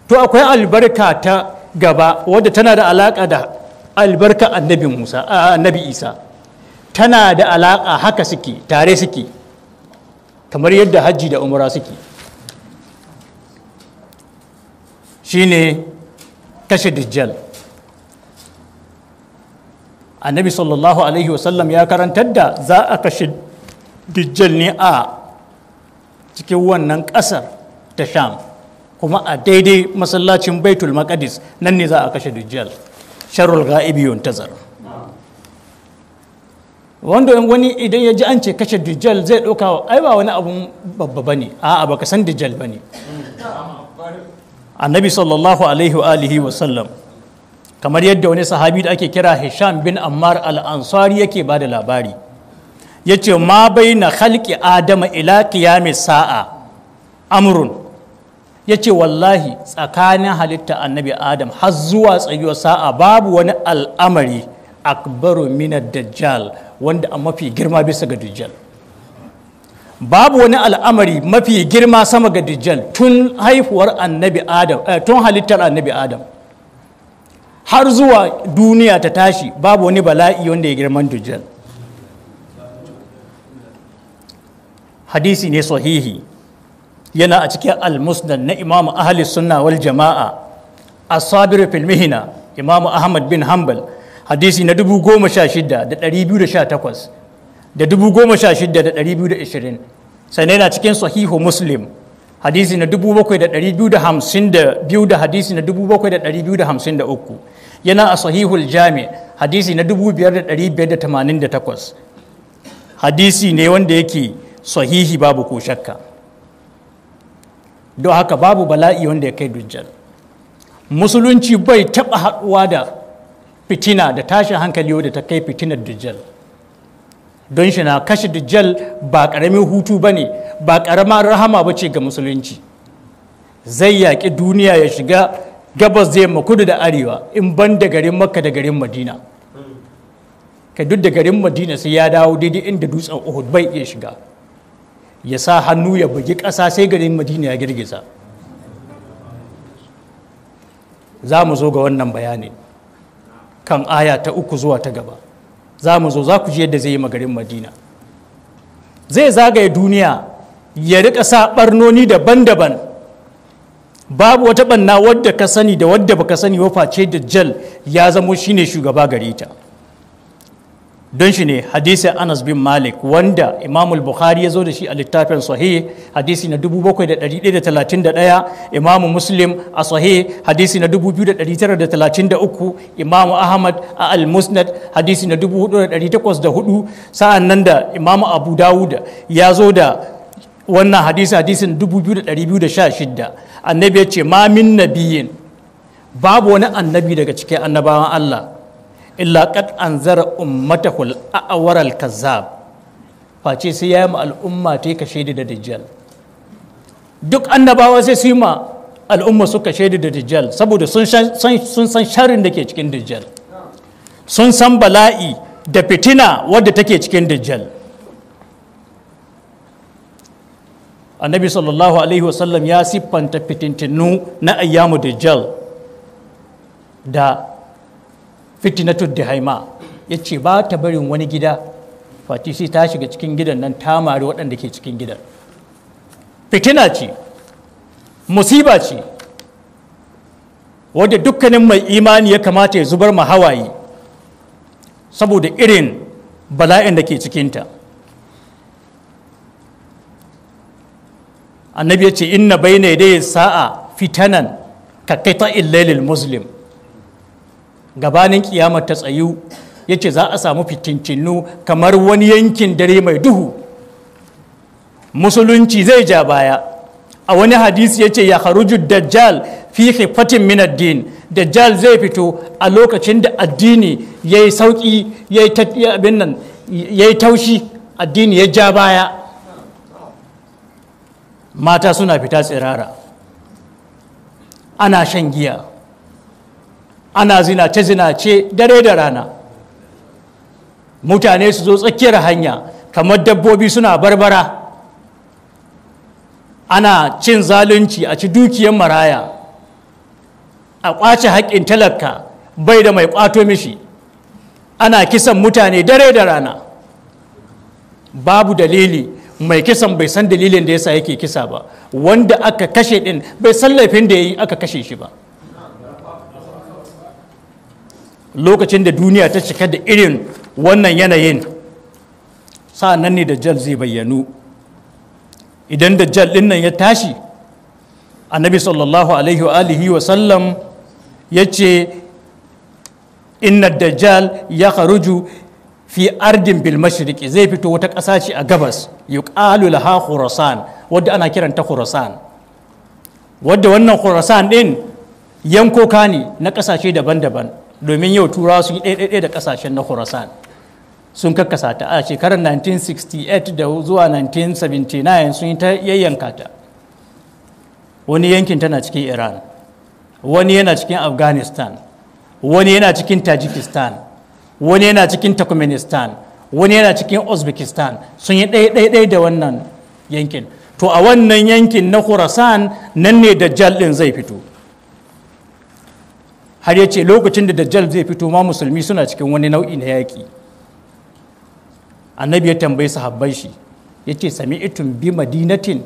To akwai albarka ta gaba wadda tana da alaƙa da albarka Annabi Musa, Annabi Isa. Tana da alaƙa, haka suke tare suke, kamar yadda hajji da umra suke. Shine kashe Dajjal. Annabi sallallahu alaihi wasallam ya karantar da za a kashe Dajjal ne a cikin wannan ƙasar ta Sham, kuma a daidai masallacin Baitul Maqdis, nan ne za a kashe Dajjal. Sharrul ga'ibi yuntazar. Wanda wani idan ya ji an ce kashe Dajjal zai ɗauka ai ba wani abun babba bane. A'a, baka san Dajjal bane. Annabi sallallahu alaihi wa alihi wa sallam, kamar yadda wani sahabi da ake kira Hisham bin Ammar al-Ansari yake ba da labari, yace ma baina khalqi Adama ila qiyamis sa'a amrun. Yace wallahi tsakanin halitta Annabi Adam har zuwa tsayuwar sa'a babu wani al'amari akbaru minad Dajjal, wanda a mafi girma bisa ga Dajjal. Babu wani al'amari mafi girma sama ga Dajjal tun haifuwar Annabi Adam, tun halittar Annabi Adam har zuwa duniya ta tashi, babu wani bala'i wanda ya girman Dajjal. Hadisi ne sahihi, yana a cikin Al-Musnad na Imamu Ahli Sunna wal Jama'a As-Sabir fil Mihna, Imamu Ahmad bin Hanbal, hadisi na 16,218 da 16,220. Sannan yana cikin Sahihu Muslim, hadisi na 7,252 da hadisi na 7,253. Yana a Sahihul Jami, hadisi na 5,588. Hadisi ne wanda yake sahihi, babu ko shakka. Don haka babu bala'i wanda ya kai Dujjal. Musulunci bai taɓa haɗuwa da fitina da tashin hankali wadda ta kai fitinar Dujjal. Don shi na kashe Dujjal ba ƙaramin hutu ba ne, ba ƙaramar rahama ba ce ga musulunci. Zai yaƙi duniya, ya shiga gabas zai yamma, kudu da arewa, in ban da garin Makka da garin Madina. Ka duk da garin Madina sai ya dawo daidai inda dutsen Uhud, bai iya shiga. Ya sa hannu ya bugi ƙasa sai garin Madina ya girgiza. Za mu zo ga wannan bayani kan aya ta 3 zuwa ta gaba. Za mu zo za ku ji yadda zai yi magarin Madina. Zai zagaye duniya ya rika sa barnoni daban-daban. Babu wata banna wadda ka sani da wadda baka sani ba face Dajjal ya zamo shine shugaba gare ta. Don shi ne hadisin Anas bin Malik wanda Imam Bukhari ya zo da shi a littafin Sahih, hadisi na 7131, Imam Muslim a Sahih, hadisi na 2933, Imam Ahmad a Al-Musnad, hadisi na 4804. Sa'an nan da Imam Abu Dawud ya zo da wannan hadisi, hadisin 2216. Annabi ya ce ma min nabiyin, babu wani annabi daga cikin annabawan Allah, illa qad anzara ummatahu al-a'war al-kazzab, face sai ya yi ma al'umma ta kashe da Dajjal. Duk annabawa sai su yi ma al'umma suka shaida da Dajjal, saboda sun san sharrin da ke cikin Dajjal, sun san bala'i da fitina wadda take cikin Dajjal. Annabi sallallahu alaihi wasallam ya siffanta fitintinu na ayyamu Dajjal da fitinatud dihaima. Ya ce ba ta barin wani gida fati sai ta shiga cikin gidan nan ta mari waɗanda ke cikin gidan. Fitina ce, musiba ce wadda dukkanin mai imani ya kamata ya zubar ma hawaye saboda irin bala'in da ke cikinta. Annabi ya ce inna bayna yaday sa'a fitanan ka qita'il lailil muslim. Gabanin kiyamar ta tsayu, ya ce za a samu fitintinu kamar wani yankin dare mai duhu. Musulunci zai ja baya. A wani hadisi ya ce ya kharuju Dajjal fi khifatin min ad-din. Dajjal zai fito a lokacin da addini yayi sauki, yayi abin nan, yayi taushi, addini ya ja baya. Mata suna fita tsirara, ana shan giya, ana zinace-zinace dare da rana. Mutane su zo tsakiyar hanya kamar dabbobi suna barbara. Ana cin zalunci, a ci dukiyar maraya. A ƙwace haƙƙin talaka, bai da mai ƙwato mishi. Ana kisan mutane dare da rana, babu dalili. Mai kisan bai san dalilin da yasa yake kisa ba, wanda aka kashe din bai san laifin da yayi aka kashe shi ba. Lokacin da duniya ta cika da irin wannan yanayin, sa'an nan ne Dajjal zai bayyanu. Idan Dajjal din nan ya tashi, Annabi sallallahu alaihi wa alihi wa sallam ya ce: "Inna Dajjal ya kharuju fi ardin bil mashriqi." Zai fito wata ƙasa ce a gabas, yuqalu laha Khurasan, wadda ana kiranta Khurasan, wadda wannan Khurasan din yankoka ne na ƙasashe daban-daban, domin yau Turawa sun yi ɗaiɗaiɗai da ƙasashen na Khurasan, sun kakkasa ta. A shekarar 1968 da zuwa 1979 sun yi ta yayyanka ta. Wani yankin tana cikin Iran, wani yana cikin Afghanistan, wani yana cikin Tajikistan, wani yana cikin Turkmenistan, wani yana cikin Uzbekistan. Sun yi ɗaya-ɗaya da wannan yankin. To, a wannan yankin na Khurasan nan ne Dajjal ɗin zai fito. Har ya ce lokacin da Dajjal zai fito ma, musulmi suna cikin wani nau'i na yaƙi. Annabi ya tambayi sahabban shi, ya ce: "Sami'tum bi madinatin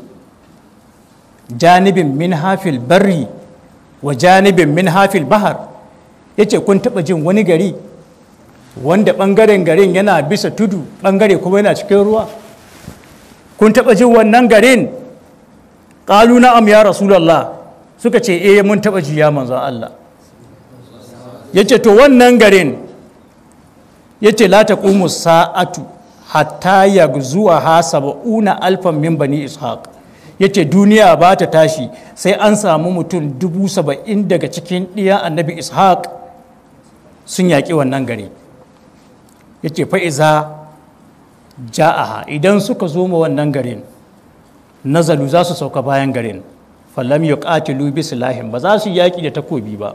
janibin min hafil barri wa janibin min hafil bahar?" Ya ce: "Kun taɓa jin wani gari wanda ɓangaren garin yana bisa tudu, ɓangare kuma yana cikin ruwa? Kun taɓa jin wannan garin?" "Ƙalu na'am ya Rasulallah." Suka ce: "Eh, mun taɓa ji, ya manzon Allah." Ya ce: "To, wannan garin," ya ce, "la taqumu sa'atu hatta yaghzuha sab'una alfan min bani Ishaq." Ya ce duniya ba ta tashi sai an samu mutum 70,000 daga cikin ɗiya Annabi Ishaq sun yaƙi wannan gari. Ya ce: "Fa'iza ja'aha," idan suka zo ma wannan garin, "nazalu," za su sauka bayan garin, "falam yuqatilu bi silahin," ba za su yaƙi da takobi ba,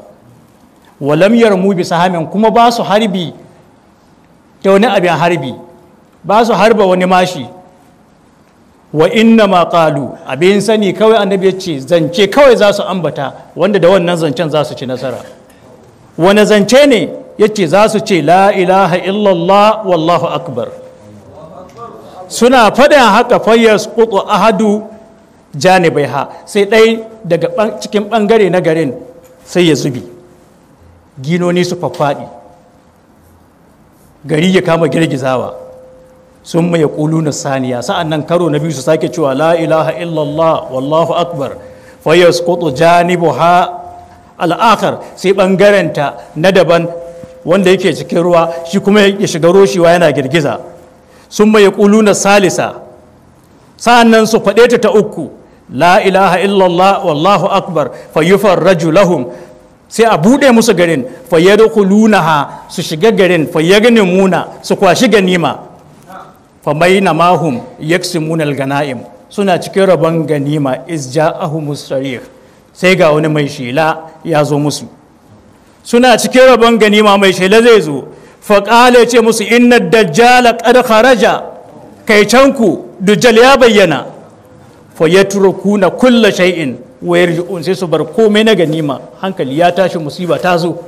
"walam yarmu bi sahamin," kuma ba su harbi ta wani abin harbi, ba su harba wani mashi. "Wa inna ma qalu," abin sani kawai, Annabi ya ce zance kawai za su ambata, wanda da wannan zancen za su ci nasara. Wani zance ne? Ya ce za su ce: "La ilaha illallah wallahu akbar." Suna faɗin haka, "fayasqutu ahadu janibaiha," sai ɗai daga cikin ɓangare na garin sai ya zubi, ginoni su faffaɗi, gari ya kama girgizawa. "Sun mai na saniya," sa'an nan karo na biyu su sake cewa: "La ilaha illallah wallahu akbar." "Fayasqutu janibuha al'akhar," sai ɓangarenta na daban wanda yake cikin ruwa shi kuma ya shiga roshewa, yana girgiza. "Sun mai na salisa," sa'an nan su faɗe ta ta uku: "La ilaha illallah wallahu akbar." "Fayufarraju lahum," sai a buɗe musu garin, "fayyadkhulunaha," su shiga garin, "muna," su kwashi ganima. "Fa hum yaksimuna al-ganaim," suna cikin rabon ganima, "iz ja'ahumus sarih," sai ga wani mai shela ya zo musu. Suna cikin rabon ganima, mai shela zai zo. Faƙala, ce musu: "Inna Dajjala qad kharaja, kai canku, Dajjal ya bayyana." "Fa yatrukuna kulla shay'in wa yarji'un," sai su bar komai na ganima. Hankali ya tashi, musiba ta zo,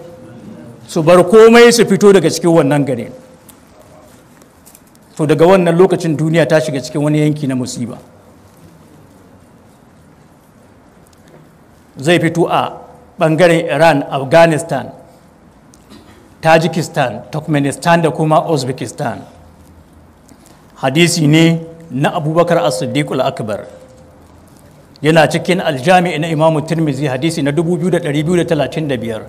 su bar komai su fito daga cikin wannan gari. To, daga wannan lokacin duniya ta shiga cikin wani yanki na musiba. Zai fito a bangaren Iran, Afghanistan, Tajikistan, Turkmenistan da kuma Uzbekistan. Hadisi ne na Abubakar As-Siddiq Akbar, yana cikin Aljami na Imamu Tirmizi, hadisi na 2235,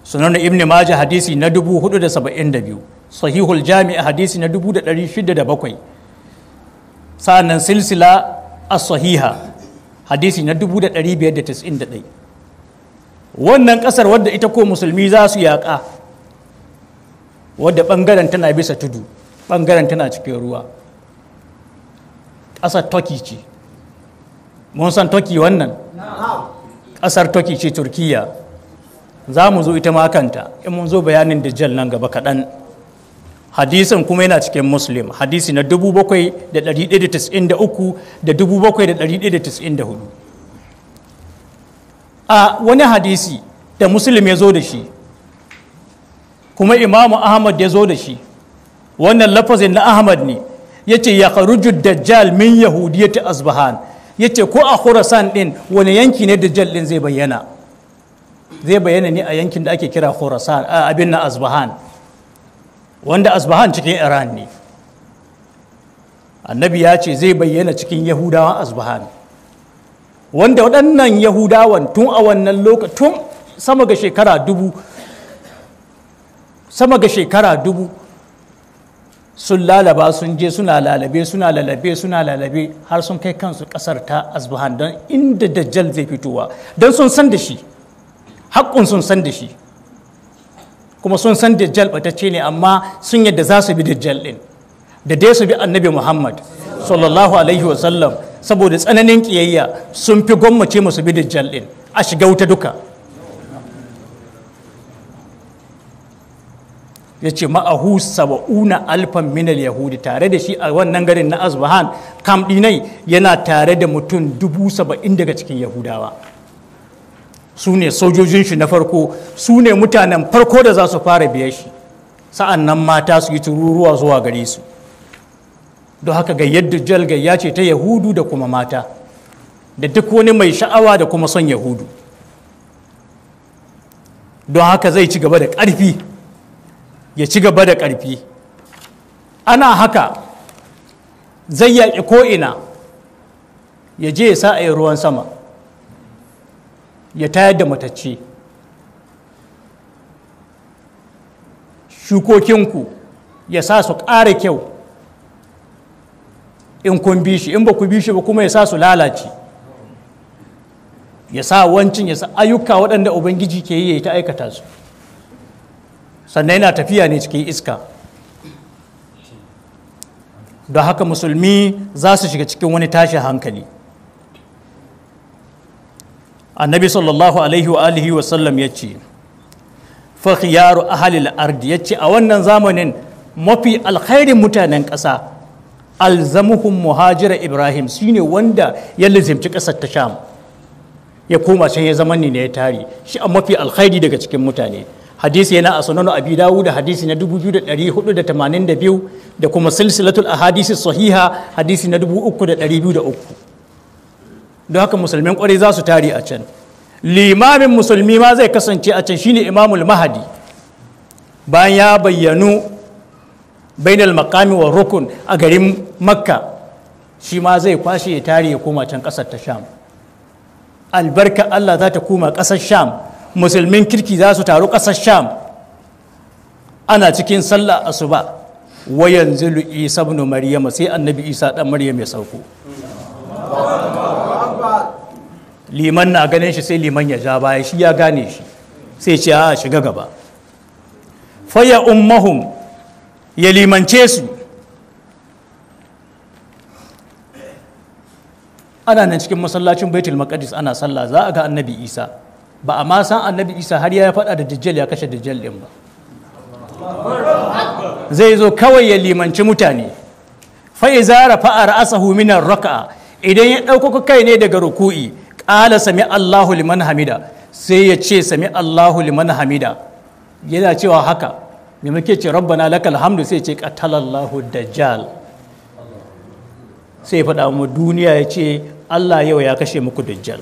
Sunan Ibn Majah, hadisi na 4072, Sahihul Jami, hadisi na 607, sa'annan Silsila As-Sahiha, hadisi na 1591. Wannan kasar wadda ita ko musulmi za su yaƙa, wadda ɓangaren tana bisa tudu, ɓangaren tana cikin ruwa, ƙasar Turkey ce. Mun san Turkey, wannan ƙasar Turkey ce, Turkiya. Za mu zo ita makanta in mun zo bayanin Dajjal nan gaba kaɗan. Hadisin kuma yana cikin Muslim, hadisi na 7193 da 7194. A wani hadisi da Muslim ya zo da shi, kuma Imamu Ahmad ya zo da shi, wannan lafazin na Ahmad ne, ya ce ya kharuju Dajjal min yahudiyyati Asbahan. Ya ce ko a Khurasan din wani yanki ne Dajjal din zai bayyana? Zai bayyana ne a yankin da ake kira Khurasan, abin na Asbahan, wanda Asbahan cikin Iran ne. Annabi ya ce zai bayyana cikin Yahudawan Asbahan, wanda waɗannan Yahudawan tun a wannan lokacin, tun sama ga shekara 1000, sama ga shekara 1000 sun lalaba, sun je suna lalabe, suna lalabe, suna lalabe, har sun kai kansu ƙasar ta Asbahan, don inda Dajjal zai fitowa, don sun san da shi, haƙƙun sun san da shi, kuma sun san Dajjal ɓatacce ne, amma sun yadda za su bi Dajjal ɗin da dai su bi Annabi Muhammad sallallahu alaihi wasallam. Saboda tsananin ƙiyayya sun fi gwammace musu bi Dajjal ɗin a shiga wuta duka. Ya ce ma'ahu 70,000 minal yahudi, tare da shi a wannan garin na Asbahan kam ɗinai yana tare da mutum 70,000 daga cikin Yahudawa. Su ne sojojin shi na farko, su ne mutanen farko da za su fara biye shi, sa'an nan mata su yi tururuwa zuwa gare su. Don haka gayyar Dajjal gayya ce ta Yahudu da kuma mata, da duk wani mai sha'awa da kuma son Yahudu. Don haka zai ci gaba da ƙarfi, ya ci gaba da ƙarfi. Ana haka zai yaƙi ko'ina, ya je ya sa a yi ruwan sama, ya tayar da matacce. Shukokinku ya sa su ƙara kyau in kun bi shi, in ba ku bi shi ba kuma ya sa su lalace. Ya sa wancin, ya sa ayyuka waɗanda Ubangiji ke yi, ya ta aikata su. Sannan yana tafiya ne cikin iska. Don haka musulmi za su shiga cikin wani tashin hankali. Annabi sallallahu alaihi wa alihi wa sallam ya ce fa khiyaru ahli al-ard, ya ce a wannan zamanin mafi alkhairin mutanen ƙasa alzamuhum muhajira Ibrahim, shine wanda ya lizimci ƙasar ta Sham, ya koma can ya zama ne ya tare shi, a mafi alkhairi daga cikin mutane. Hadisi yana a Sunan Abi Dawud, hadisi na 2482, da kuma Silsilatul Ahadisi Sahiha, hadisi na 3203. Don haka musulmin kwarai za su tare a can. Limamin musulmi ma zai kasance a can, shine Imamul Mahadi, bayan ya bayyanu bainal maqami wa rukun a garin Makka, shi ma zai kwashe ya tare ya koma can kasar ta Sham. Albarka Allah za ta koma kasar Sham, musulmin kirki za su taru kasar Sham. Ana cikin sallah asuba, wa yanzilu Isa ibn Maryam, sai Annabi Isa dan Maryam ya sauko. Liman na ganin shi sai liman ya ja baya, shi ya gane shi, sai ce a shiga gaba. Faya ummahum, ya limance su. Ana nan cikin masallacin Baitul Maqdis ana sallah, za a ga Annabi Isa. Ba a ma san Annabi Isa har ya faɗa da Dajjal ya kashe Dajjal ɗin ba. Zai zo kawai ya limanci mutane. Fa iza rafa'a ra'sahu min ar-raka'a, idan ya ɗaukaka kai ne daga ruku'i, qala sami Allahu liman hamida, sai ya ce sami Allahu liman hamida. Yana cewa haka, me muke ce rabbana lakal hamdu, sai ce qatalallahu Dajjal. Sai faɗa mu duniya ya ce Allah yau ya kashe muku Dajjal.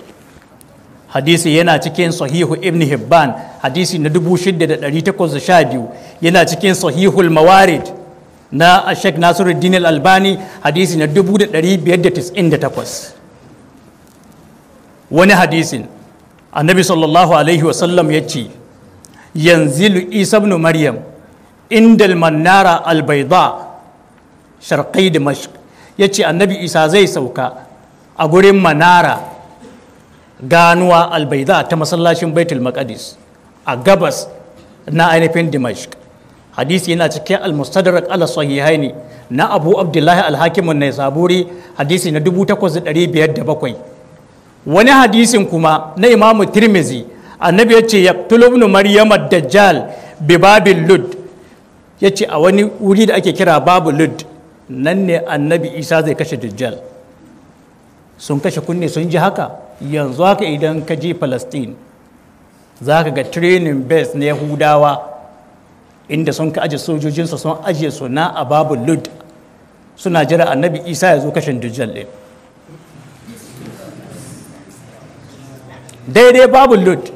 Hadisi yana cikin Sahihu Ibn Hibban, hadisi na 6812, yana cikin Sahihul Mawarid na Sheikh Nasiruddin Al-Albani, hadisi na 1598. Wani hadisin Annabi sallallahu alaihi wasallam ya ce yanzilu Isa ibn Maryam indal manara al-bayda sharqi Dimashq. Ya ce Annabi Isa zai sauka a gurin manara ganuwa albaida ta masallacin Baitul Maqdis a gabas na ainihin Dimashq. Hadisi yana cikin Al-Mustadrak ala Sahihaini na Abu Abdullahi Al-Hakim an-Naisaburi, hadisi na 8507. Wani hadisin kuma na Imam Tirmizi, Annabi yace yaqtulu ibn Maryam ad-Dajjal bi babil Lud. Yace a wani wuri da ake kira Babu Lud, nan ne Annabi Isa zai kashe Dajjal. Sun kashe kunne sun ji haka. Yanzu haka idan ka je Palestine, Za ka ga training base na Yahudawa inda sun ka aje sojojinsu, sun ajiye su na a Babu Lud, suna jira Annabi Isa ya zo kashin Dujjal ɗin. Daidai Babu Lud,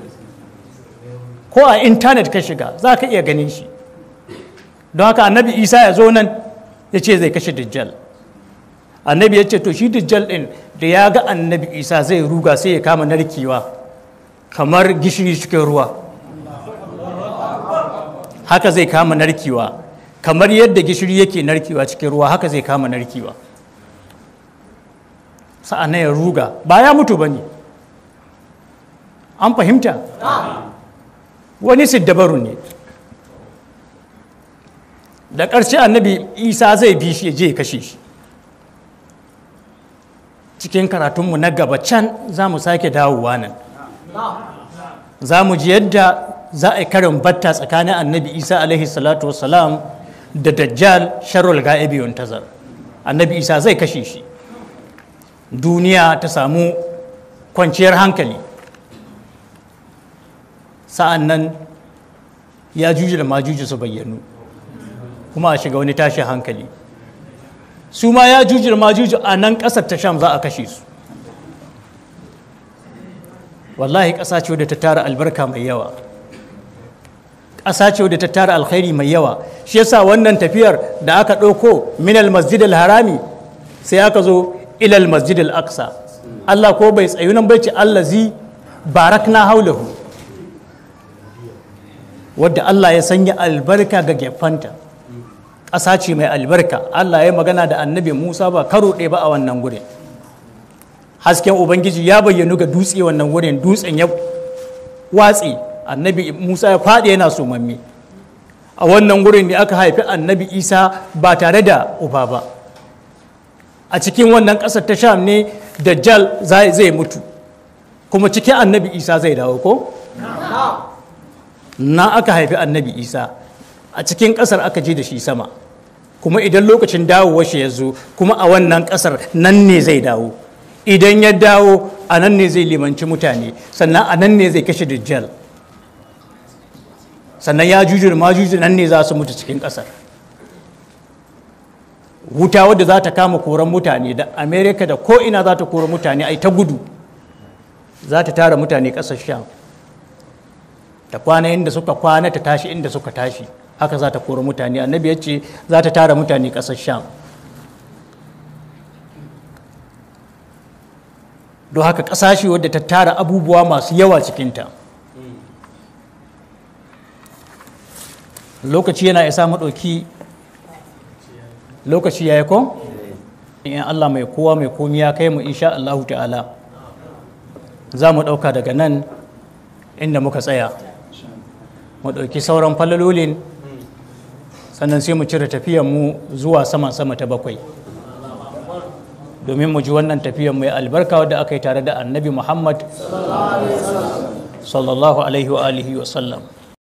ko a intanet ka shiga za ka iya ganin shi. Don haka Annabi Isa ya zo nan ya ce zai kashe Dujjal. Annabi ya ce to shi Dujjal ɗin da ya ga Annabi Isa zai ruga, sai ya kama narkewa kamar gishiri cikin ruwa. Haka zai kama narkewa, kamar yadda gishiri yake narkewa cikin ruwa, haka zai kama narkewa. Sa'an ya ruga, ba ya mutu ba ne. An fahimta? Wani siddabaru ne. Da ƙarshe Annabi Isa zai bi shi ya je ya kashe shi. Cikin karatunmu na gaba can za mu sake dawowa nan, za mu ji yadda za a yi karin batta tsakanin Annabi Isa alaihi salatu wassalam da Dajjal sharrul ga'ibi yuntazar. Annabi Isa zai kashe shi, duniya ta samu kwanciyar hankali. Sa'an nan ya juju da majuju su bayyanu, kuma a shiga wani tashin hankali. Su ma ya juju da majuju a nan ƙasar ta Sham za a kashe su. Wallahi ƙasa ce wadda ta tara albarka mai yawa, ƙasa ce wadda ta tara alkhairi mai yawa. Shi yasa wannan tafiyar da aka ɗauko minal Masjid Harami sai aka zo ilal Masjid Aqsa. Allah ko bai tsayu nan bai ce allazi barakna haulahu, wadda Allah ya sanya albarka ga gefanta. Ƙasa ce mai albarka. Allah ya magana da Annabi Musa ba karo ɗaya ba a wannan gurin. Hasken Ubangiji ya bayyanu ga dutse wannan gurin, dutsen ya watse, Annabi Musa ya faɗi yana sumamme. A wannan gurin ne aka haifi Annabi Isa ba tare da uba ba. A cikin wannan ƙasar ta Sham ne Dajjal zai mutu, kuma cikin Annabi Isa zai dawo ko? Na aka haifi Annabi Isa, a cikin ƙasar aka je da shi sama, kuma idan lokacin dawowar shi ya zo, kuma a wannan ƙasar nan ne zai dawo. Idan ya dawo, a nan ne zai limanci mutane, sannan a nan ne zai kashe Dajjal, sannan ya juju da majuju nan ne za su mutu cikin ƙasar. Wuta wadda za ta kama koran mutane da Amerika da ko'ina za ta kora mutane ai ta gudu, za ta tara mutane ƙasar Sham, ta kwana inda suka kwana, ta tashi inda suka tashi, haka za ta kora mutane. Annabi ya ce za ta tara mutane ƙasar Sham. Don haka ƙasashe wadda ta tara abubuwa masu yawa cikinta. Lokaci yana isa maɗauki, lokaci ya yi ko? In Allah mai kowa mai komi ya kai mu, insha Allahu ta'ala, za mu ɗauka daga nan inda muka tsaya, mu ɗauki sauran falalolin, sannan sai mu cire mu zuwa saman sama ta bakwai, domin mu ji wannan tafiyan mai albarka wadda aka yi tare da Annabi Muhammad sallallahu alaihi wa alihi wa sallam.